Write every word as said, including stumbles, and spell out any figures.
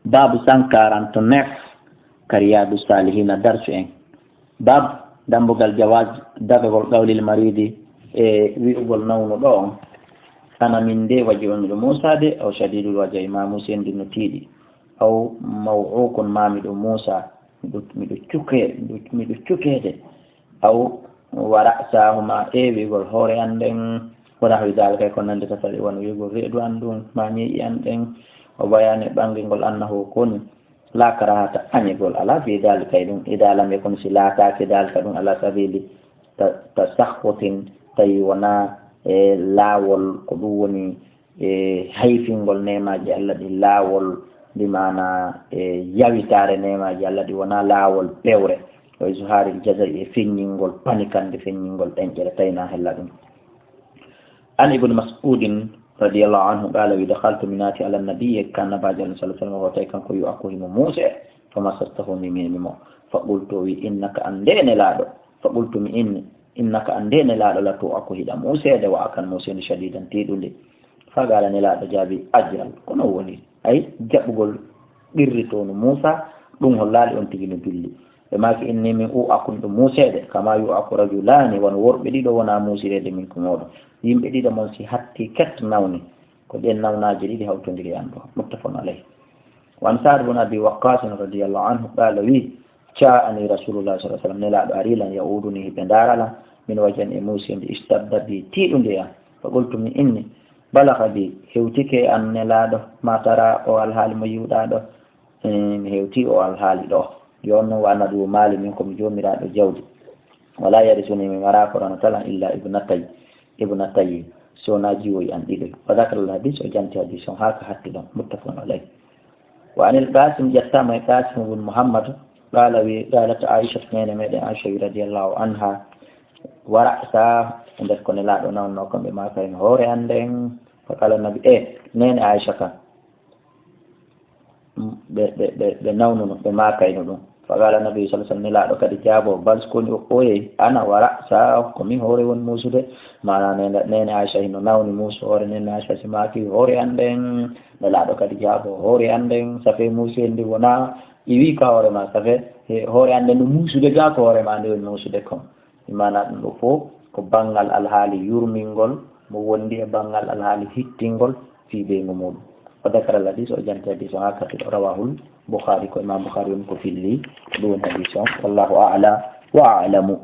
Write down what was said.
Baabu cent quarante-neuf, ka Riyaadu Saalihiina darsu en. Baab, dammbugal jawaaz, dagagol qawlil mariidi, e wi'ugol nawnuɗo on. Ana min de waji'un, miɗo muusaade, aw shadiidul waja'i, maa muuseende no tiiɗi, aw maw'uukun, maa miɗo muusa, miɗo, miɗo cukee-, miɗo, miɗo cukeede, aw wa ra'sahu, maa e wi'ugol hoore an nden, wa nahwi daalika, e ko nanndi ka sali, wano wi'ugol reedu an ndun, maa ñiiƴe an ɗen, wa bayaani, ɓanngingol, annahu, ko woni, laa karaahata, añegol alaa fii daalika, e ɗum, idaa lam yakun, si laataaki daalika ɗum, alaa sabiili ta-, tasakhutin, tawi wonaa e laawol, ko ɗum woni e hayfingol neemaaji Allah ɗi, laawol, bi maana e yawitaare neemaaji Allah ɗi, wonaa laawol pewre, wa izhaaril jaza'i, e feññingol panikannde, feññingol ɗenƴere, tawi na hella ɗum. An Ibn Mas'udin radiyallahu anhu qaala, wi, dakhaltu, mi naati, ala nabiyyi, ka annabaajo Allah sallallahu alaihi wasallam, wa tawi kanko yu'akku himo muuse, fa masastuhu, mi meemi mo. Fa qultu, wi, innaka, an de nelaaɗo. Fa qultu, mi inni, innaka, an de nelaaɗo, la tu'akku, hiɗa muuseede, wa'kan, muuseende, shadiidan, tiiɗunde. Fa qaala, nelaaɗo jaabi, ajal, ko non woni. Ay, jaɓugol ɓirri to no muusa, ɗum hollaali on tigi no julli. Ɓe maaki, inni min u'akku, miɗo muuseede, kama yu'akku rajulaani, wano worɓe ɗiɗo wona muusireede, minkum, mooɗon. Yimɓe ɗiɗo mon si hatti ket nawni, ko ɗen nawnaaje ɗiɗi hawtondiri e an ɗo. Muttafaqun alayh. Wa an Sa'd bun Abi Waqqas radiyallahu anhu qaala, wi, ja'ani Rasulullah sallallahu alaihi wasallam, nelaaɗo ari lan, ya'uduni, hiɓe ndaara lan, min wajain, e muuseende, ishtadda bi, tiiɗunde e an. Fa qultu, mi inni, balagha bi, hewtike e an nelaaɗo, ma tara, o alhaali mo yi'uɗaa ɗo. Eh, mi hewti o alhaali ɗo. Yo on non, wa ana du maali, min ko mi joomiraaɗo jawdi. Wala yarisuni, mi maraa ko ronata lan illa ibnatay, ibnatay, si wonaa jiwoy an ɗiɗoy. Wa dhakara al hadis, o janti hadis on haa ka hatti ɗon. Muttafaqun alayh. Wa anil Qasim, ƴettaama e Qasim ibn Muhammad, qaala, wi, qaalat Aisha, neene meɗen Aisha wi, radiyallahu anha, wa ra'sa, nder ko nelaaɗo nawno ko ɓe maaka en hoore an nden. Fa qaala nabi, e, neene Aisha kan. Ɓe, ɓe, ɓe, ɓe nawnuno, ɓe maakayno ɗum. Fa qaala nabi sallallahu alaihi wasallam, nelaaɗo kadi jaabo, bal, ko woni o ɓooyey, ana wa ra'sa, ko min hoore woni muusude. Maana neene, neene Aisha hino nawni muusu hoore neene Aisha, si maaki hoore an nden. Nelaaɗo kadi jaabo, hoore an nden, safe muusi en ndi wona, iwi ka hoore ma, safe, he, hoore an nden no muusude gaa ko hoore ma nde woni muusude kon. Maana ɗum ɗo fof ko banngal alhaali yurmingol mo wondi e banngal alhaali hittingol fii ɓeyngu muuɗum. O dakara al hadis, o janti hadis on haa kadi ɗo, rawahul Bukhari, ko Imam Bukhari woni ko filli ɗum woni hadis on. Wallahu a'la wa a'lamu.